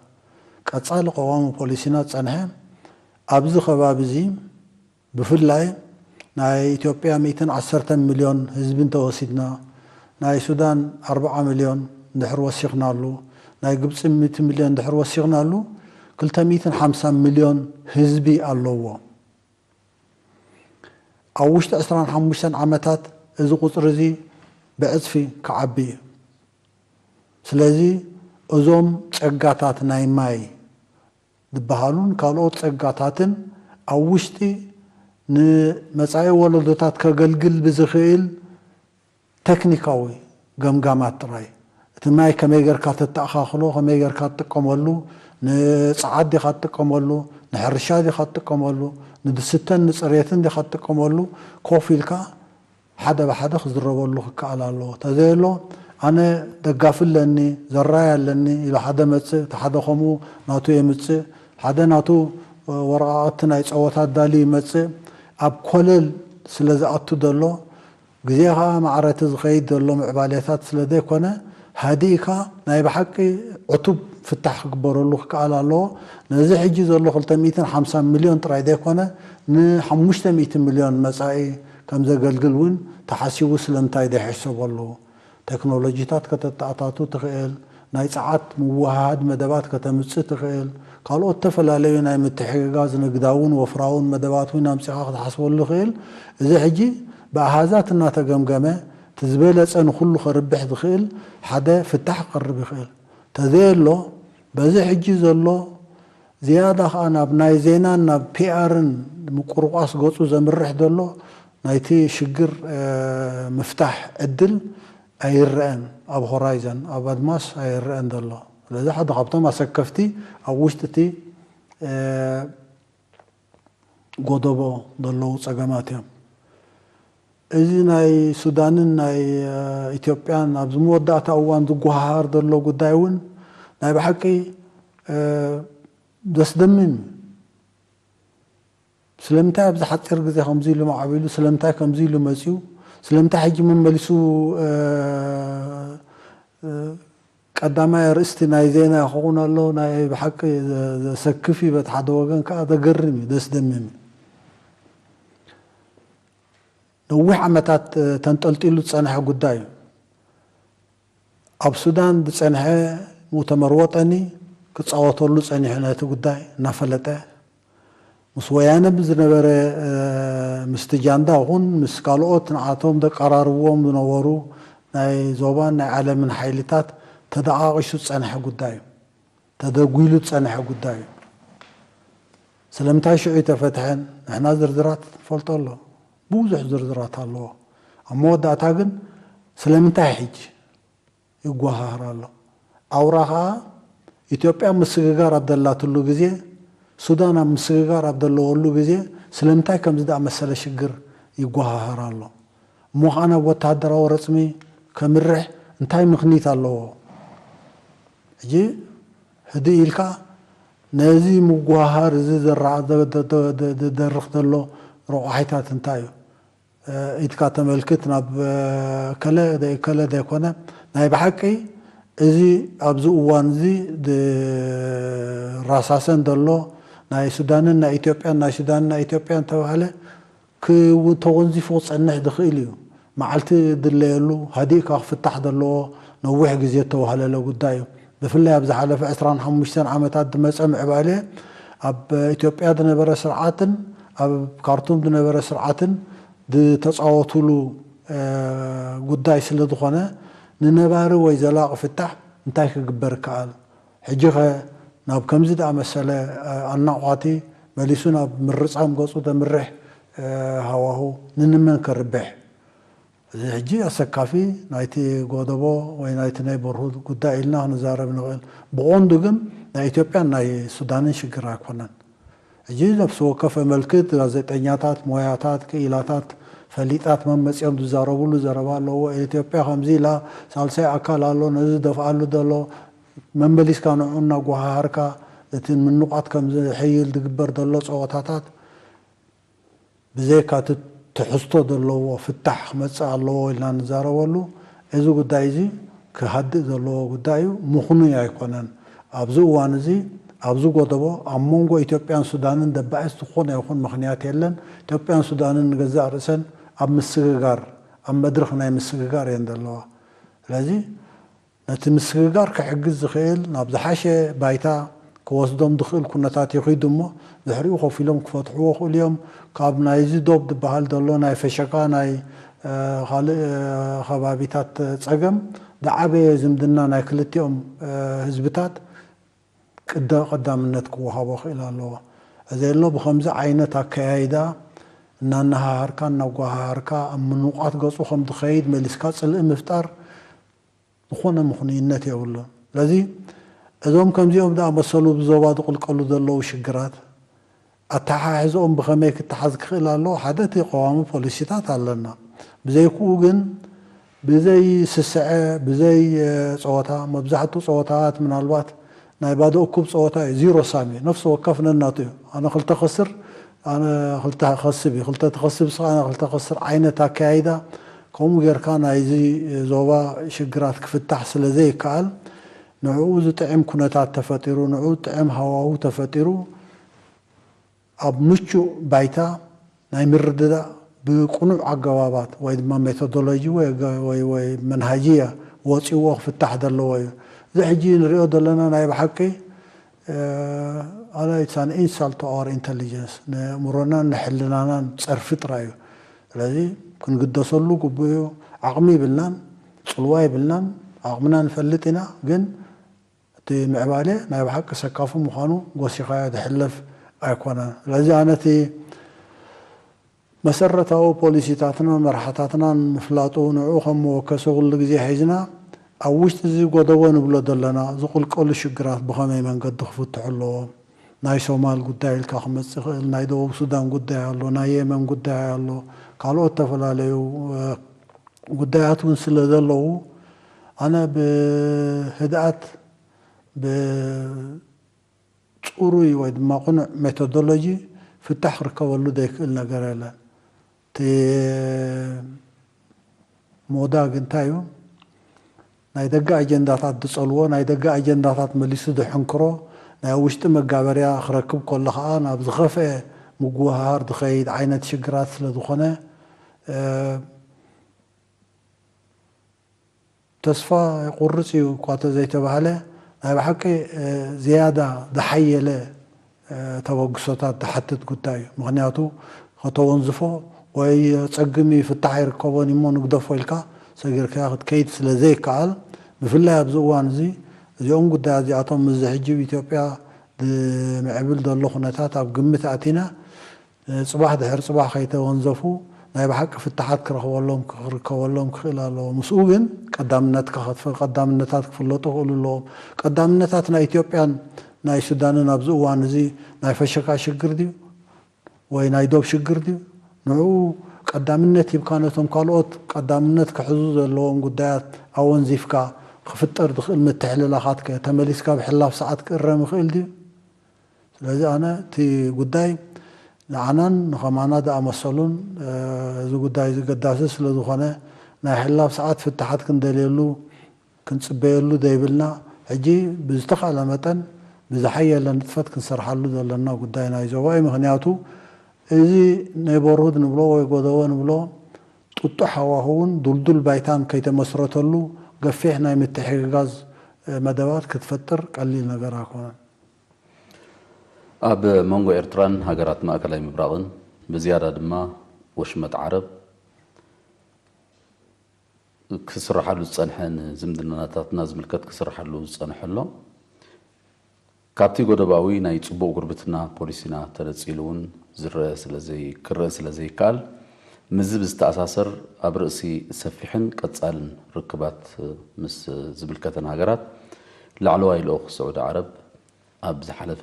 ቀጻሊ ቀዋሚ ፖሊሲና ዝጸንሐ ኣብዚ ከባቢ እዚ ብፍላይ ናይ ኢትዮጵያ ሚእትን ዓሰርተን ሚልዮን ህዝቢ እንተወሲድና፣ ናይ ሱዳን ኣርብዓ ሚልዮን እንድሕር ወሲኽናሉ፣ ናይ ግብፂ ሚእቲ ሚልዮን እንድሕር ወሲኽናሉ፣ ክልተ ሚእትን ሓምሳን ሚልዮን ህዝቢ ኣለዎ። ኣብ ውሽጢ ዕስራን ሓሙሽተን ዓመታት እዚ ቁፅሪ እዚ ብዕፅፊ ክዓቢ እዩ። ስለዚ እዞም ፀጋታት ናይ ማይ ዝበሃሉን ካልኦት ፀጋታትን ኣብ ውሽጢ ንመጻኢ ወለዶታት ከገልግል ብዝኽእል ተክኒካዊ ገምጋማት ጥራይ፣ እቲ ማይ ከመይ ጌርካ ተተኣኻኽሎ፣ ከመይ ጌርካ ትጥቀመሉ፣ ንጸዓት ዲኻ ትጥቀመሉ፣ ንሕርሻ ዲኻ ትጥቀመሉ፣ ንድስተን ንጽሬትን ዲኻ ትጥቀመሉ፣ ኮፍ ኢልካ ሓደ ብሓደ ክዝረበሉ ክከኣል ኣለዎ። ተዘየሎ ኣነ ደጋፊ ኣለኒ፣ ዘራይ ኣለኒ ኢሉ ሓደ መጽእ፣ እቲ ሓደ ከምኡ ናቱ የምጽእ፣ ሓደ ናቱ ወረቓቕቲ ናይ ጸወታ ኣዳሊ ይመጽእ። ኣብ ኮለል ስለ ዝኣቱ ዘሎ፣ ግዜ ኸኣ ማዕረቲ ዝኸይድ ዘሎ ምዕባሌታት ስለ ዘይኮነ፣ ሃዲእካ ናይ ብሓቂ ዕቱብ ፍታሕ ክግበረሉ ክከኣል ኣለዎ። ነዚ ሕጂ ዘሎ ክልተ ሚእትን ሓምሳን ሚልዮን ጥራይ ዘይኮነ፣ ንሓሙሽተ ሚእቲ ሚልዮን መጻኢ ከም ዘገልግል እውን ተሓሲቡ ስለምንታይ ዘይሕሰበሉ? ቴክኖሎጂታት ከተተኣታቱ ትኽእል፣ ናይ ጸዓት ምውህሃድ መደባት ከተምጽእ ትኽእል፣ ካልኦት ዝተፈላለዩ ናይ ምትሕግጋዝ ንግዳውን ወፍራውን መደባት እውን ኣምጺኻ ክትሓስበሉ ይኽእል። እዚ ሕጂ ብኣሃዛት እናተገምገመ እቲ ዝበለጸ ንኹሉ ከርብሕ ዝኽእል ሓደ ፍታሕ ክቐርብ ይኽእል። ተዘየሎ በዚ ሕጂ ዘሎ ዝያዳ ኸኣ ናብ ናይ ዜናን ናብ ፒኣርን ምቁርቋስ ገጹ ዘምርሕ ዘሎ ናይቲ ሽግር ምፍታሕ ዕድል ኣይረአን፣ ኣብ ሆራይዘን ኣብ ኣድማስ ኣይረአን ዘሎ። ስለዚ ሓደ ካብቶም ኣሰከፍቲ ኣብ ውሽጢ እቲ ጎደቦ ዘለዉ ጸገማት እዮም። እዚ ናይ ሱዳንን ናይ ኢትዮጵያን ኣብዚ መወዳእታ እዋን ዝጓሃሃር ዘሎ ጉዳይ እውን ናይ ብሓቂ ዘስደምም እዩ። ስለምንታይ ኣብዚ ሓፂር ግዜ ከምዚ ኢሉ ማዕቢሉ፣ ስለምንታይ ከምዚ ኢሉ መፅዩ፣ ስለምንታይ ሕጂ መመሊሱ ቀዳማይ ኣርእስቲ ናይ ዜና ክኸውን ኣሎ? ናይ ብሓቂ ዘሰክፍ እዩ፣ በቲ ሓደ ወገን ከዓ ዘገርም እዩ፣ ዘስደምም እዩ። ነዊሕ ዓመታት ተንጠልጢሉ ዝፀንሐ ጉዳይ እዩ። ኣብ ሱዳን ዝፀንሐ ሙእተመር ወጠኒ ክፃወተሉ ፀኒሑ ነቲ ጉዳይ እናፈለጠ ምስ ወያነ ብዝነበረ ምስቲ ጃንዳ ይኹን ምስ ካልኦት ንዓቶም ዘቀራርብዎም ዝነበሩ ናይ ዞባን ናይ ዓለምን ሓይልታት ተደቓቒሱ ዝፀንሐ ጉዳይ እዩ። ተደጒሉ ዝፀንሐ ጉዳይ እዩ። ስለምንታይ ሽዑ ኣይተፈትሐን? ንሕና ዝርዝራት ንፈልጦ ኣሎ፣ ብዙሕ ዝርዝራት ኣለዎ። ኣብ መወዳእታ ግን ስለምንታይ ሕጂ ይጓሃሃር ኣሎ? ኣውራ ኸዓ ኢትዮጵያ ምስግጋር ኣብ ደላትሉ ግዜ፣ ሱዳን ኣብ ምስግጋር ኣብ ዘለወሉ ግዜ ስለምንታይ ከምዚ ዝኣመሰለ ሽግር ይጓሃሃር ኣሎ? እሞ ኸዓ ናብ ወተሃደራዊ ረፅሚ ከምርሕ እንታይ ምኽኒት ኣለዎ? ሕጂ ህድእ ኢልካ ነዚ ምጉሃሃር እዚ ዝደርኽ ዘሎ ረቋሒታት እንታይ እዩ ኢድካ ተመልክት ናብ ከለ ከለ ዘይኮነ ናይ ብሓቂ እዚ ኣብዚ እዋን እዚ ዝራሳሰን ዘሎ ናይ ሱዳንን ናይ ኢትዮጵያን ናይ ሱዳንን ናይ ኢትዮጵያን ተባህለ ተወንዚፉ ክፀንሕ ዝኽእል እዩ። መዓልቲ ድለየሉ ሃዲእካ ክፍታሕ ዘለዎ ነዊሕ ግዜ ዝተዋህለለ ጉዳይ እዩ። ብፍላይ ኣብ ዝሓለፈ ዕስራን ሓሙሽተን ዓመታት ዝመፀ ምዕባለ ኣብ ኢትዮጵያ ዝነበረ ስርዓትን ኣብ ካርቱም ዝነበረ ስርዓትን ዝተፃወቱሉ ጉዳይ ስለ ዝኾነ ንነባሪ ወይ ዘላቒ ፍታሕ እንታይ ክግበር ይከኣል? ሕጂ ኸ ናብ ከምዚ ዝኣመሰለ ኣናቑሓቲ መሊሱ ናብ ምርጻም ገጹ ዘምርሕ ሃዋሁ ንንመን ከርብሕ? እዚ ሕጂ ኣሰካፊ ናይቲ ጎደቦ ወይ ናይቲ ናይ በርሁድ ጉዳይ ኢልና ክንዛረብ ንኽእል። ብቐንዱ ግን ናይ ኢትዮጵያን ናይ ሱዳንን ሽግር ኣይኮነን። ሕጂ ነፍሲ ወከፍ ኣመልክት ጋዜጠኛታት፣ ሞያታት፣ ክኢላታት፣ ፈሊጣት መመፅኦም ዝዛረብሉ ዘረባ ኣለዎ። ኢትዮጵያ ከምዚ ኢላ ሳልሳይ ኣካል ኣሎ ነዚ ዝደፍኣሉ ዘሎ መመሊስካ ንዑ እናጓሃሃርካ እቲ ምንቋት ከም ዝሕይል ዝግበር ዘሎ ጸወታታት ብዘይካ እቲ ትሕዝቶ ዘለዎ ፍታሕ ክመጽእ ኣለዎ ኢልና ንዛረበሉ፣ እዚ ጉዳይ እዚ ክሃድእ ዘለዎ ጉዳይ እዩ። ምኽኑይ ኣይኮነን። ኣብዚ እዋን እዚ ኣብዚ ጎደቦ ኣብ መንጎ ኢትዮጵያን ሱዳንን ደባይስ ዝኾነ ይኹን ምኽንያት የለን። ኢትዮጵያን ሱዳንን ንገዛእ ርእሰን ኣብ ምስግጋር፣ ኣብ መድረኽ ናይ ምስግጋር እየን ዘለዋ። ስለዚ ነቲ ምስግጋር ክሕግዝ ዝኽእል ናብ ዝሓሸ ባይታ ክወስዶም ዝኽእል ኩነታት ይኺዱ እሞ ድሕሪኡ ኮፍ ኢሎም ክፈትሕዎ ክእሉ እዮም። ካብ ናይዚ ዶብ ዝበሃል ዘሎ ናይ ፈሸካ ናይ ካልእ ከባቢታት ፀገም ዝዓበየ ዝምድና ናይ ክልቲኦም ህዝብታት ቅደ ቀዳምነት ክወሃቦ ክእል ኣለዎ። እዚ ኣሎ ብከምዚ ዓይነት ኣከያይዳ እናነሃሃርካ እናጓሃሃርካ ኣብ ምንቋት ገፁ ከም ዝኸይድ መሊስካ ፅልኢ ምፍጣር ዝኾነ ምኽኑይነት የብሉን። ስለዚ እዞም ከምዚኦም ዝኣመሰሉ ብዞባ ዝቕልቀሉ ዘለዉ ሽግራት ኣተሓሕዝኦም ብኸመይ ክተሓዝ ክኽእል ኣለዎ? ሓደ እቲ ቀዋሚ ፖሊሲታት ኣለና። ብዘይክኡ ግን ብዘይ ስስዐ፣ ብዘይ ጸወታ፣ መብዛሕትኡ ጸወታታት ምናልባት ናይ ባዶ እኩብ ጸወታ እዩ፣ ዚሮ ሳም እዩ። ነፍሲ ወከፍ ነናቱ እዩ። ኣነ ክልተ ከስር፣ ኣነ ክልተ ከስብ እዩ። ክልተ ትኸስብ፣ ስኻ ኣነ ክልተ ከስር ዓይነት ኣከያይዳ ከምኡ ጌርካ ናይዚ ዞባ ሽግራት ክፍታሕ ስለ ዘይከኣል ንዕኡ ዝጥዕም ኩነታት ተፈጢሩ፣ ንዕኡ ዝጥዕም ሃዋሁ ተፈጢሩ ኣብ ምቹእ ባይታ ናይ ምርድዳእ ብቅኑዕ ኣገባባት ወይ ድማ ሜቶዶሎጂ ወይ መንሃጅያ ወፂዎ ክፍታሕ ዘለዎ እዩ። እዚ ሕጂ ንሪኦ ዘለና ናይ ብሓቂ ኣነ it's an insult to our intelligence፣ ንእምሮናን ንሕልናናን ፀርፊ ጥራይ እዩ። ስለዚ ክንግደሰሉ ግቡእ እዩ። ዓቕሚ ይብልናን ፅልዋ ይብልናን፣ ዓቕምና ንፈልጥ ኢና፣ ግን እቲ ምዕባለ ናይ ብሓቂ ሰካፉ ምዃኑ ጎሲኻዮ ዝሕለፍ ኣይኮነን። ስለዚ ኣነ እቲ መሰረታዊ ፖሊሲታትናን መርሓታትናን ምፍላጡ፣ ንዕኡ ከም መወከሲ ኩሉ ግዜ ሒዝና ኣብ ውሽጢ እዚ ጎደቦ ንብሎ ዘለና ዝቕልቀሉ ሽግራት ብኸመይ መንገዲ ክፍትሑ ኣለዎም? ናይ ሶማል ጉዳይ ኢልካ ክመጽእ ይኽእል፣ ናይ ደቡብ ሱዳን ጉዳይ ኣሎ፣ ናይ የመን ጉዳይ ኣሎ፣ ካልኦት ዝተፈላለዩ ጉዳያት እውን ስለ ዘለዉ ኣነ ብህድኣት ብፅሩይ ወይ ድማ ቅኑዕ ሜቶዶሎጂ ፍታሕ ክርከበሉ ዘይክእል ነገር የለን። እቲ ሞዳ ግን እንታይ እዩ? ናይ ደገ ኣጀንዳታት ዝጸልዎ፣ ናይ ደገ ኣጀንዳታት መሊሱ ዝሕንክሮ፣ ናይ ውሽጢ መጋበርያ ክረክብ ከሎ ኸኣ ናብ ዝኸፍአ ምጉህሃር ዝኸይድ ዓይነት ሽግራት ስለ ዝኾነ ተስፋ የቑርፅ እዩ እኳ ተዘይተባህለ ናይ ብሓቂ ዝያዳ ዝሓየለ ተበግሶታት ዝሓትት ጉዳይ እዩ። ምኽንያቱ ከተወንዝፎ ወይ ጸግም እዩ ፍታሕ ኣይርከቦን እሞ ንግደፎ ኢልካ ሰጊርካዮ ክትከይድ ስለ ዘይከኣል ብፍላይ ኣብዚ እዋን እዚ እዚኦም ጉዳያት እዚኣቶም ምስዚ ሕጂ ኣብ ኢትዮጵያ ዝምዕብል ዘሎ ኩነታት ኣብ ግምት ኣእቲና ጽባሕ ድሕሪ ጽባሕ ከይተወንዘፉ ናይ ብሓቂ ፍታሓት ክረኽበሎም ክርከበሎም ክኽእል ኣለዎ። ምስኡ ግን ቀዳምነትካ ክትፈ ቀዳምነታት ክፍለጡ ክኽእሉ ኣለዎም። ቀዳምነታት ናይ ኢትዮጵያን ናይ ሱዳንን ኣብዚ እዋን እዚ ናይ ፈሸካ ሽግር ድዩ ወይ ናይ ዶብ ሽግር ድዩ? ንዕኡ ቀዳምነት ሂብካ ነቶም ካልኦት ቀዳምነት ክሕዙ ዘለዎም ጉዳያት ኣወንዚፍካ ክፍጠር ዝኽእል ምትሕልላኻት ከ ተመሊስካ ብሕላፍ ሰዓት ክእረም ይኽእል ድዩ? ስለዚ ኣነ እቲ ጉዳይ ንዓናን ንኸማና ዝኣመሰሉን እዚ ጉዳይ እዚ ገዳሲ ስለ ዝኾነ ናይ ሕላፍ ሰዓት ፍታሓት ክንደልየሉ ክንጽበየሉ ዘይብልና ሕጂ ብዝተኻእለ መጠን ብዝሓየለ ንጥፈት ክንሰርሓሉ ዘለና ጉዳይ ናይ ዞባ እዩ። ምኽንያቱ እዚ ኔበርሁድ ንብሎ ወይ ጎደቦ ንብሎ ጥጡሕ ሃዋህውን ዱልዱል ባይታን ከይተመስረተሉ ገፊሕ ናይ ምትሕግጋዝ መደባት ክትፈጥር ቀሊል ነገር ኣይኮነን። ኣብ መንጎ ኤርትራን ሃገራት ማእከላይ ምብራቕን ብዝያዳ ድማ ወሽመጥ ዓረብ ክስርሓሉ ዝጸንሐ ንዝምድናታትና ዝምልከት ክስርሓሉ ዝጸንሐ ኣሎ። ካብቲ ጎደባዊ ናይ ጽቡቕ ጉርብትና ፖሊሲና ተነጺሉ እውን ዝረአ ስለዘይ ክረአ ስለዘይከኣል ምስዚ ብዝተኣሳሰር ኣብ ርእሲ ሰፊሕን ቀጻልን ርክባት ምስ ዝምልከተን ሃገራት ላዕለዋይ ልኡኽ ስዑዲ ዓረብ ኣብ ዝሓለፈ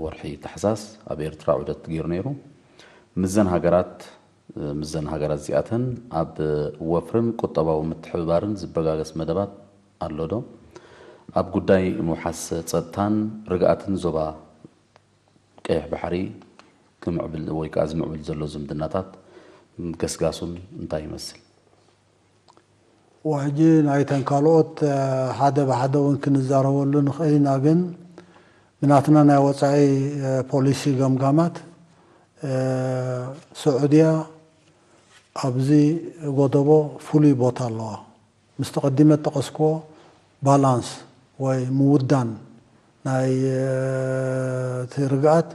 ወርሒ ታሕሳስ ኣብ ኤርትራ ዑደት ገይሩ ነይሩ። ምስዘን ሃገራት ምስዘን ሃገራት እዚኣተን ኣብ ወፍርን ቁጠባዊ ምትሕብባርን ዝበጋገስ መደባት ኣሎ ዶ? ኣብ ጉዳይ ምውሓስ ጸጥታን ርግኣትን ዞባ ቀይሕ ባሕሪ ክምዕብል ወይ ከኣ ዝምዕብል ዘሎ ዝምድናታት ገስጋሱን እንታይ ይመስል? ሕጂ ናይተን ካልኦት ሓደ ብሓደ እውን ክንዛረበሉ ንኽእል ኢና። ግን ብናትና ናይ ወፃኢ ፖሊሲ ገምጋማት ስዑድያ ኣብዚ ጎደቦ ፍሉይ ቦታ ኣለዋ። ምስቲ ቀዲመ ጠቐስክዎ ባላንስ ወይ ምውዳን ናይ እቲ ርግኣት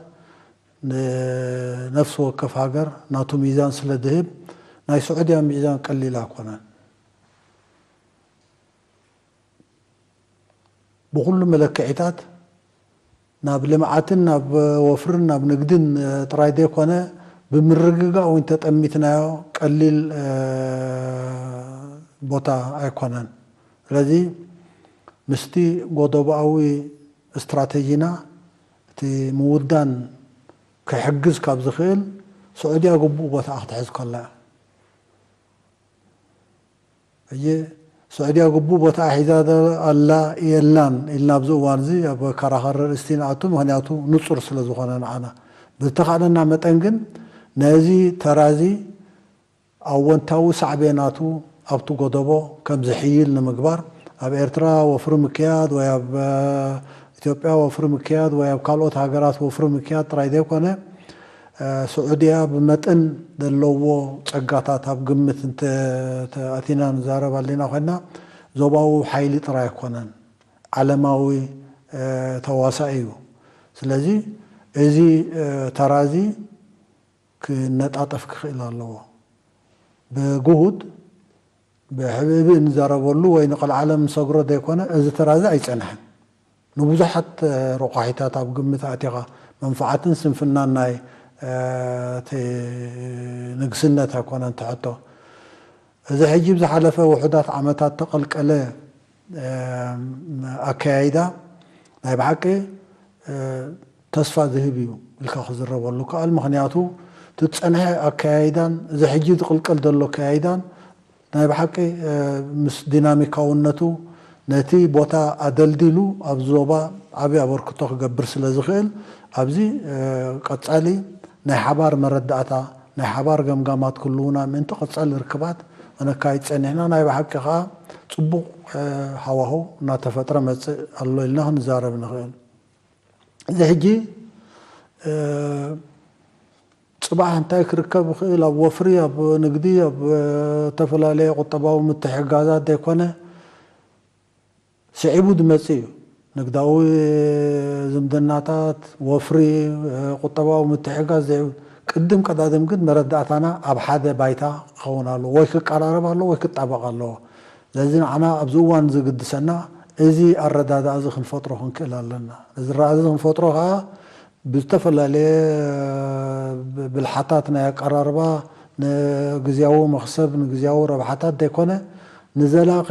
ንነፍሲ ወከፍ ሃገር ናቱ ሚዛን ስለ ድህብ ናይ ስዑድያ ሚዛን ቀሊል ኣይኮነን። ብኹሉ መለክዒታት ናብ ልምዓትን ናብ ወፍርን ናብ ንግድን ጥራይ ዘይኮነ ብምርግጋእ እውን ተጠሚትናዮ ቀሊል ቦታ ኣይኮነን። ስለዚ ምስቲ ጎደቦኣዊ ስትራተጂና እቲ ምውዳን ክሕግዝ ካብ ዝኽእል ስዑድያ ግቡእ ቦታኣ ክትሕዝ ከላ እያ። ሕጂ ስዑድያ ግቡእ ቦታኣ ሒዛ ኣላ የላን ኢልና ኣብዚ እዋን እዚ ኣብ መከራኸሪ ርእስቲ ንኣቱ። ምኽንያቱ ንጹር ስለ ዝኾነ ንዓና ብዝተኻእለና መጠን ግን ነዚ ተራዚ ኣወንታዊ ሳዕቤናቱ ኣብቲ ጎደቦ ከም ዝሕይል ንምግባር ኣብ ኤርትራ ወፍሪ ምክያድ ወይ ኣብ ኢትዮጵያ ወፍሪ ምክያድ ወይ ኣብ ካልኦት ሃገራት ወፍሪ ምክያድ ጥራይ ዘይኮነ ስዑድያ ብመጠን ዘለዎ ጸጋታት ኣብ ግምት እንተ ኣቲና ንዛረብ ኣለና ኮይና ዞባዊ ሓይሊ ጥራይ ኣይኮነን፣ ዓለማዊ ተዋሳኢ እዩ። ስለዚ እዚ ተራዚ ክነጣጠፍ ክኽእል ኣለዎ። ብግሁድ ብሕብእብእ ንዛረበሉ ወይ ንቐልዓለም ንሰግሮ ዘይኮነ እዚ ተራዚ ኣይጸንሐን። ንብዙሓት ረቋሒታት ኣብ ግምት ኣእቲኻ መንፍዓትን ስንፍናን ናይ እቲ ንግስነት ኣይኮነን ትሕቶ። እዚ ሕጂ ብዝሓለፈ ውሑዳት ዓመታት ተቐልቀለ ኣከያይዳ ናይ ብሓቂ ተስፋ ዝህብ እዩ ኢልካ ክዝረበሉ ከኣል። ምኽንያቱ እቲ ዝጸንሐ ኣከያይዳን እዚ ሕጂ ዝቕልቀል ዘሎ ኣከያይዳን ናይ ብሓቂ ምስ ዲናሚካውነቱ ነቲ ቦታ ኣደልዲሉ ኣብዚ ዞባ ዓብዪ ኣበርክቶ ክገብር ስለ ዝኽእል ኣብዚ ቀጻሊ ናይ ሓባር መረዳእታ ናይ ሓባር ገምጋማት ክህልውና ምእንቲ ቀጻሊ ርክባት ኣነካይድ ጸኒሕና ናይ ብሓቂ ከኣ ጽቡቕ ሃዋህው እናተፈጥረ መጽእ ኣሎ ኢልና ክንዛረብ ንኽእል። እዚ ሕጂ ጽባሕ እንታይ ክርከብ ይኽእል ኣብ ወፍሪ ኣብ ንግዲ ኣብ ዝተፈላለየ ቁጠባዊ ምትሕግጋዛት ዘይኮነ ስዒቡ ዝመጽእ እዩ። ንግዳዊ ዝምድናታት፣ ወፍሪ፣ ቁጠባዊ ምትሕግጋዝ ዘይብል ቅድም ቀዳድም ግን መረዳእታና ኣብ ሓደ ባይታ ክኸውን ኣለዎ ወይ ክቀራረብ ኣለዎ ወይ ክጣበቕ ኣለዎ። ስለዚ ንዓና ኣብዚ እዋን ዝግድሰና እዚ ኣረዳድኣ እዚ ክንፈጥሮ ክንክእል ኣለና። እዚ ረኣ እዚ ክንፈጥሮ ከዓ ብዝተፈላለየ ብልሓታት ናይ ኣቀራርባ ንግዝያዊ መኽሰብ ንግዝያዊ ረብሓታት ዘይኮነ ንዘላቒ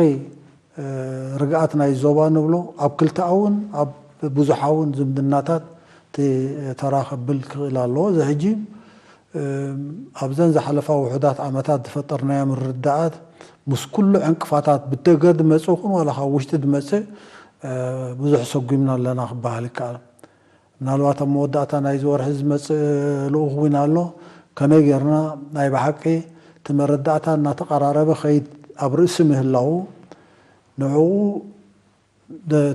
ርግኣት ናይ ዞባ ንብሎ ኣብ ክልተኣውን ኣብ ብዙሓውን ዝምድናታት ተራ ከብል ክኽእል ኣለዎ። እዚ ሕጂ ኣብዘን ዝሓለፋ ውሑዳት ዓመታት ዝፈጠርናዮ ምርድዳኣት ምስ ኩሉ ዕንቅፋታት ብደገ ዝመፅእ ይኹን ዋላ ካብ ውሽጢ ዝመፅእ ብዙሕ ሰጉምና ኣለና ክበሃል ይከኣል። ምናልባት ኣብ መወዳእታ ናይዚ ወርሒ ዝመፅእ ልኡኽ እውን ኣሎ። ከመይ ጌርና ናይ ብሓቂ እቲ መረዳእታ እናተቐራረበ ከይድ ኣብ ርእሲ ምህላዉ ንዕኡ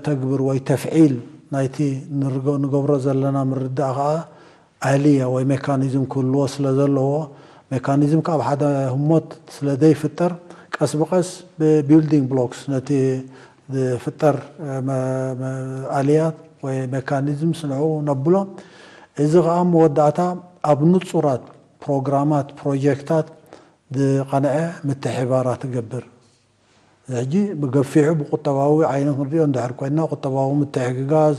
ተግብር ወይ ተፍዒል ናይቲ ንገብሮ ዘለና ምርዳእ ከዓ ኣህልያ ወይ ሜካኒዝም ክህልዎ ስለ ዘለዎ ሜካኒዝም ካብ ሓደ ህሞት ስለ ዘይፍጠር ቀስ ብቀስ ብቢልዲንግ ብሎክስ ነቲ ዝፍጠር ኣልያት ወይ ሜካኒዝም ስንዑ ነብሎ። እዚ ከዓ መወዳእታ ኣብ ንፁራት ፕሮግራማት ፕሮጀክታት ዝቐንዐ ምትሕባራት ትገብር። ሕጂ ብገፊሑ ብቁጠባዊ ዓይኒ ክንሪኦ እንድሕር ኮይና ቁጠባዊ ምትሕግጋዝ፣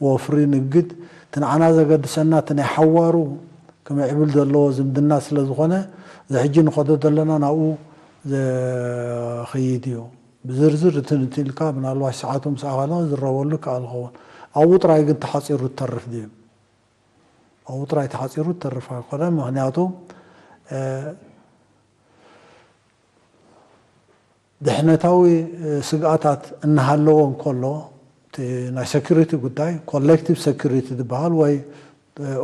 ወፍሪ፣ ንግድ እቲ ንዓና ዘገድሰና እቲ ናይ ሓዋሩ ክምዕብል ዘለዎ ዝምድና ስለ ዝኾነ እዚ ሕጂ ንኸዶ ዘለና ናብኡ ዘኽይድ እዩ። ብዝርዝር እቲ ንትልካ ምናልባት ሰዓቱ ምስ ኣኸለ ዝረበሉ ከኣል ኸውን ኣብኡ ጥራይ ግን ተሓፂሩ ትተርፍ ድዩ? ኣብኡ ጥራይ ተሓፂሩ ትተርፍ ኣይኮነ። ምክንያቱ ድሕነታዊ ስግኣታት እናሃለዎ እንከሎ ናይ ሴኩሪቲ ጉዳይ፣ ኮሌክቲቭ ሴኩሪቲ ዝበሃል ወይ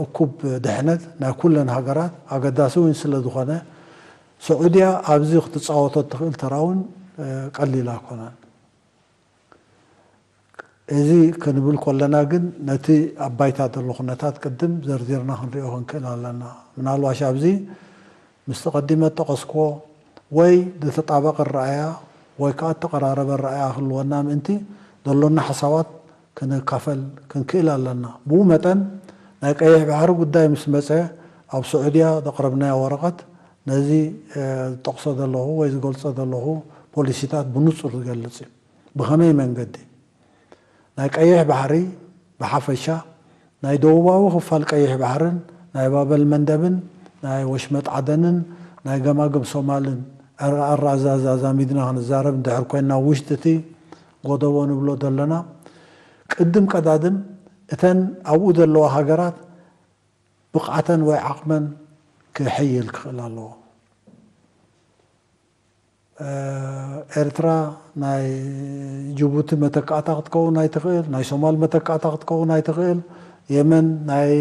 እኩብ ድሕነት ናይ ኩለን ሃገራት ኣገዳሲ እውን ስለ ዝኾነ፣ ስዑድያ ኣብዚ ክትፃወቶ እትኽእል ተራ እውን ቀሊል ኣይኮነን። እዚ ክንብል ከለና ግን ነቲ ኣብ ባይታ ዘሎ ኩነታት ቅድም ዘርዚርና ክንሪኦ ክንክእል ኣለና። ምናልባሽ ኣብዚ ምስቲ ቀዲመ እጠቐስክዎ ወይ ዝተጣበቐ ረኣያ ወይ ከዓ እተቐራረበ ረኣያ ክህልወና ምእንቲ ዘሎና ሓሳባት ክንካፈል ክንክእል ኣለና። ብኡ መጠን ናይ ቀይሕ ባሕሪ ጉዳይ ምስ መጸ ኣብ ስዑድያ ዘቕረብናዮ ወረቐት ነዚ ዝጠቕሶ ዘለኹ ወይ ዝገልጾ ዘለኹ ፖሊሲታት ብንጹር ዝገልጽ እዩ። ብኸመይ መንገዲ? ናይ ቀይሕ ባሕሪ ብሓፈሻ፣ ናይ ደቡባዊ ክፋል ቀይሕ ባሕርን ናይ ባበል መንደብን ናይ ወሽመጥ ዓደንን ናይ ገማግም ሶማልን ኣረኣራዛዛ ዛሚድና ክንዛረብ እንድሕር ኮይንና፣ ውሽጢ እቲ ጎደቦ ንብሎ ዘለና፣ ቅድም ቀዳድም እተን ኣብኡ ዘለዋ ሃገራት ብቕዓተን ወይ ዓቕመን ክሕይል ክኽእል ኣለዎ። ኤርትራ ናይ ጅቡቲ መተካእታ ክትከውን ኣይትኽእል፣ ናይ ሶማል መተካእታ ክትከውን ኣይትኽእል፣ የመን ናይ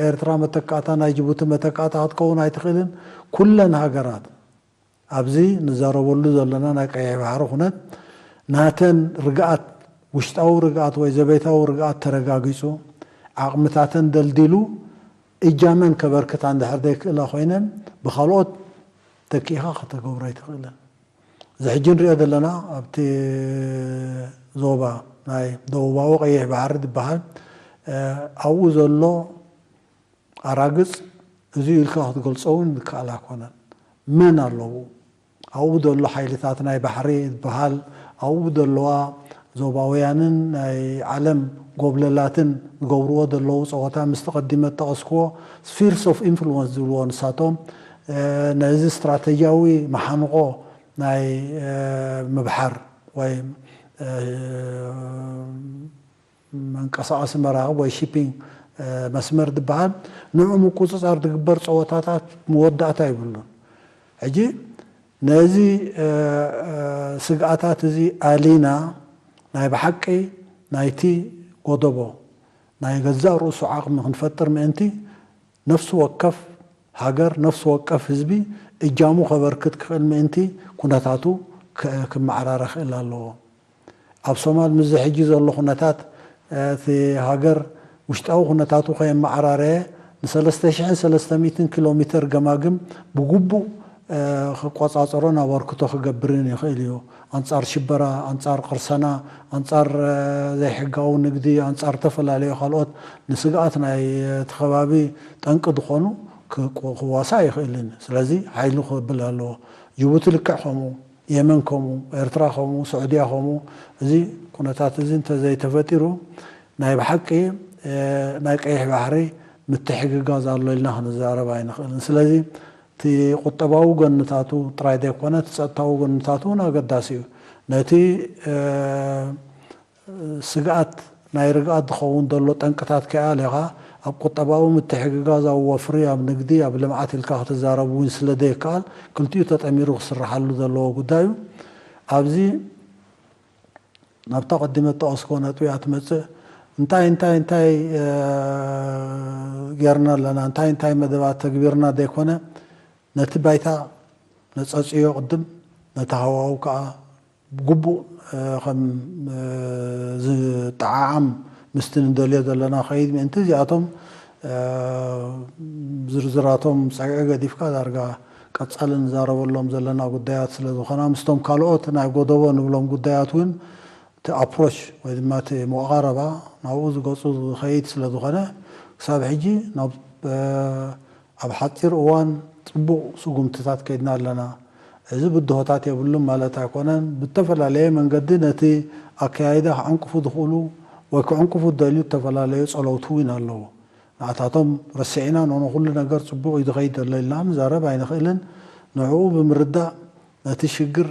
ኤርትራ መተካእታ ናይ ጅቡቲ መተካእታ ክትከውን ኣይትኽእልን። ኩለን ሃገራት ኣብዚ ንዛረበሉ ዘለና ናይ ቀይሕ ባሕሪ ኩነት ናተን ርግኣት፣ ውሽጣዊ ርግኣት ወይ ዘቤታዊ ርግኣት ተረጋጊጹ፣ ዓቕምታተን ደልዲሉ እጃመን ከበርክታ እንድሕር ዘይክእላ ኮይነን ብካልኦት ተኪእኻ ከተገብሮ ኣይትኽእልን። እዚ ሕጂ ንሪኦ ዘለና ኣብቲ ዞባ ናይ ደቡባዊ ቀይሕ ባሕሪ ዝበሃል ኣብኡ ዘሎ ኣራግጽ እዚ ኢልካ ክትገልጾ እውን ዝከኣል ኣይኮነን። መን ኣለዉ ኣብኡ ዘሎ ሓይልታት ናይ ባሕሪ ዝበሃል ኣብኡ ዘለዋ ዞባውያንን ናይ ዓለም ጎብለላትን ዝገብርዎ ዘለዉ ጸወታ ምስ ተቐዲመ ጠቐስክዎ ስፊርስ ኦፍ ኢንፍሉወንስ ዝብልዎ ንሳቶም ነዚ ስትራተጂያዊ መሓንቆ ናይ ምብሓር ወይ መንቀሳቐሲ መራኽብ ወይ ሺፒንግ መስመር ዝበሃል ንዑ ምቁፅፃር ዝግበር ፀወታታት መወዳእታ ይብሉን። ሕጂ ነዚ ስግኣታት እዚ ኣሊና ናይ ብሓቂ ናይቲ ጎደቦ ናይ ገዛእ ርእሱ ዓቕሚ ክንፈጥር ምእንቲ ነፍሲ ወከፍ ሃገር ነፍሲ ወከፍ ህዝቢ እጃሙ ከበርክት ክኽእል ምእንቲ ኩነታቱ ክመዓራረ ክእል ኣለዎ። ኣብ ሶማል ምስዚ ሕጂ ዘሎ ኩነታት እቲ ሃገር ውሽጣዊ ኩነታቱ ከየመዓራረየ ንሰለስተ ሽሕን ሰለስተ ሚእትን ኪሎ ሜትር ገማግም ብግቡእ ክቆፃፀሮን ኣበርክቶ ክገብርን ይኽእል እዩ። ኣንፃር ሽበራ፣ ኣንፃር ቅርሰና፣ ኣንፃር ዘይሕጋዊ ንግዲ፣ ኣንፃር ዝተፈላለዩ ካልኦት ንስግኣት ናይ እቲ ከባቢ ጠንቂ ዝኾኑ ክዋሳእ ይኽእልን። ስለዚ ሓይሉ ክብል ኣለዎ። ጅቡቲ ልክዕ ከምኡ፣ የመን ከምኡ፣ ኤርትራ ከምኡ፣ ስዑድያ ከምኡ። እዚ ኩነታት እዚ እንተዘይተፈጢሩ ናይ ብሓቂ ናይ ቀይሕ ባሕሪ ምትሕግጋዝ ኣሎ ኢልና ክንዛረብ ኣይንኽእልን። ስለዚ እቲ ቁጠባዊ ጎንታቱ ጥራይ ዘይኮነ እቲ ጸጥታዊ ጎንታቱ እውን ኣገዳሲ እዩ። ነቲ ስግኣት ናይ ርግኣት ዝኸውን ዘሎ ጠንቅታት ከይኣሌኻ ኣብ ቁጠባዊ ምትሕግጋዝ፣ ኣብ ወፍሪ፣ ኣብ ንግዲ፣ ኣብ ልምዓት ኢልካ ክትዛረብ እውን ስለ ዘይከኣል ክልቲኡ ተጠሚሩ ክስርሓሉ ዘለዎ ጉዳይ እዩ። ኣብዚ ናብታ ቀዲመ እተቐስኮ ነጥቢ እያ ትመጽእ። እንታይ እንታይ እንታይ ጌርና ኣለና፣ እንታይ እንታይ መደባት ተግቢርና ዘይኮነ ነቲ ባይታ ነጸጽዮ ቅድም፣ ነቲ ሃዋው ከኣ ብግቡእ ከም ዝጠዓዓም ምስቲ ንደልዮ ዘለና ከይድ ምእንቲ እዚኣቶም ዝርዝራቶም ጸግዒ ገዲፍካ ዳርጋ ቀጻሊ ንዛረበሎም ዘለና ጉዳያት ስለ ዝኾና ምስቶም ካልኦት ናይ ጎደቦ ንብሎም ጉዳያት እውን እቲ ኣፕሮች ወይ ድማ እቲ መቓረባ ናብኡ ዝገጹ ዝኸይድ ስለ ዝኾነ ክሳብ ሕጂ ናብ ኣብ ሓፂር እዋን ፅቡቕ ስጉምትታት ከይድና ኣለና። እዚ ብድሆታት የብሉን ማለት ኣይኮነን። ብተፈላለየ መንገዲ ነቲ ኣከያይዳ ክዕንቅፉ ዝኽእሉ ወይ ክዕንቅፉ ዝደልዩ ዝተፈላለዩ ፀለውቲ እውን ኣለዉ። ንኣታቶም ረሲዕና ኖኖ ኩሉ ነገር ፅቡቕ እዩ ዝኸይድ ዘሎ ኢልና ምዛረብ ኣይንኽእልን። ንዕኡ ብምርዳእ ነቲ ሽግር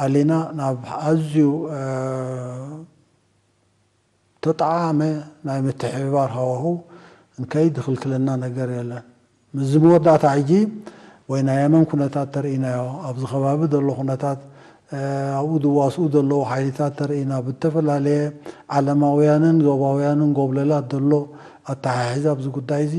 ኣሊና ናብ ኣዝዩ ተጠዓመ ናይ ምትሕብባር ሃዋሁ እንከይድ ዝኽልክለና ነገር የለን። ምስዚ መወዳእታ ሕጂ ወይ ናይ የመን ኩነታት ተርእይናዮ ኣብዚ ከባቢ ዘሎ ኩነታት ኣብኡ ዝዋስኡ ዘለዉ ሓይልታት ተርእና ብተፈላለየ ዓለማውያንን ዞባውያንን ጎብለላት ዘሎ ኣተሓሒዛ ኣብዚ ጉዳይ እዚ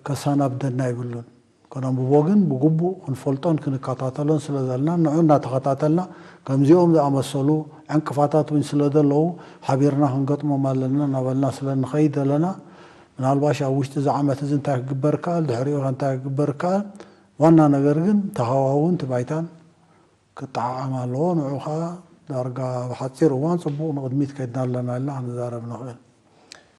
ከሳናብደና ይብሉን። ከነንብቦ ግን ብግቡእ ክንፈልጦን ክንከታተሎን ስለ ዘለና ንዑ እናተኸታተልና ከምዚኦም ዝኣመሰሉ ዕንቅፋታት እውን ስለ ዘለዉ ሓቢርና ክንገጥሞም ኣለና እናበልና ስለ ንኸይድ ዘለና ምናልባሽ ኣብ ውሽጢ እዚ ዓመት እዚ እንታይ ክግበር ይከኣል ድሕሪኡ እንታይ ክግበር ይከኣል ዋና ነገር ግን ተሃዋውን ትባይታን ክጠዓዓም ኣለዎ። ንዑ ከዓ ዳርጋ ብሓፂር እዋን ፅቡቕ ንቕድሚት ከይድና ኣለና ኢልና ክንዛረብ ንኽእል።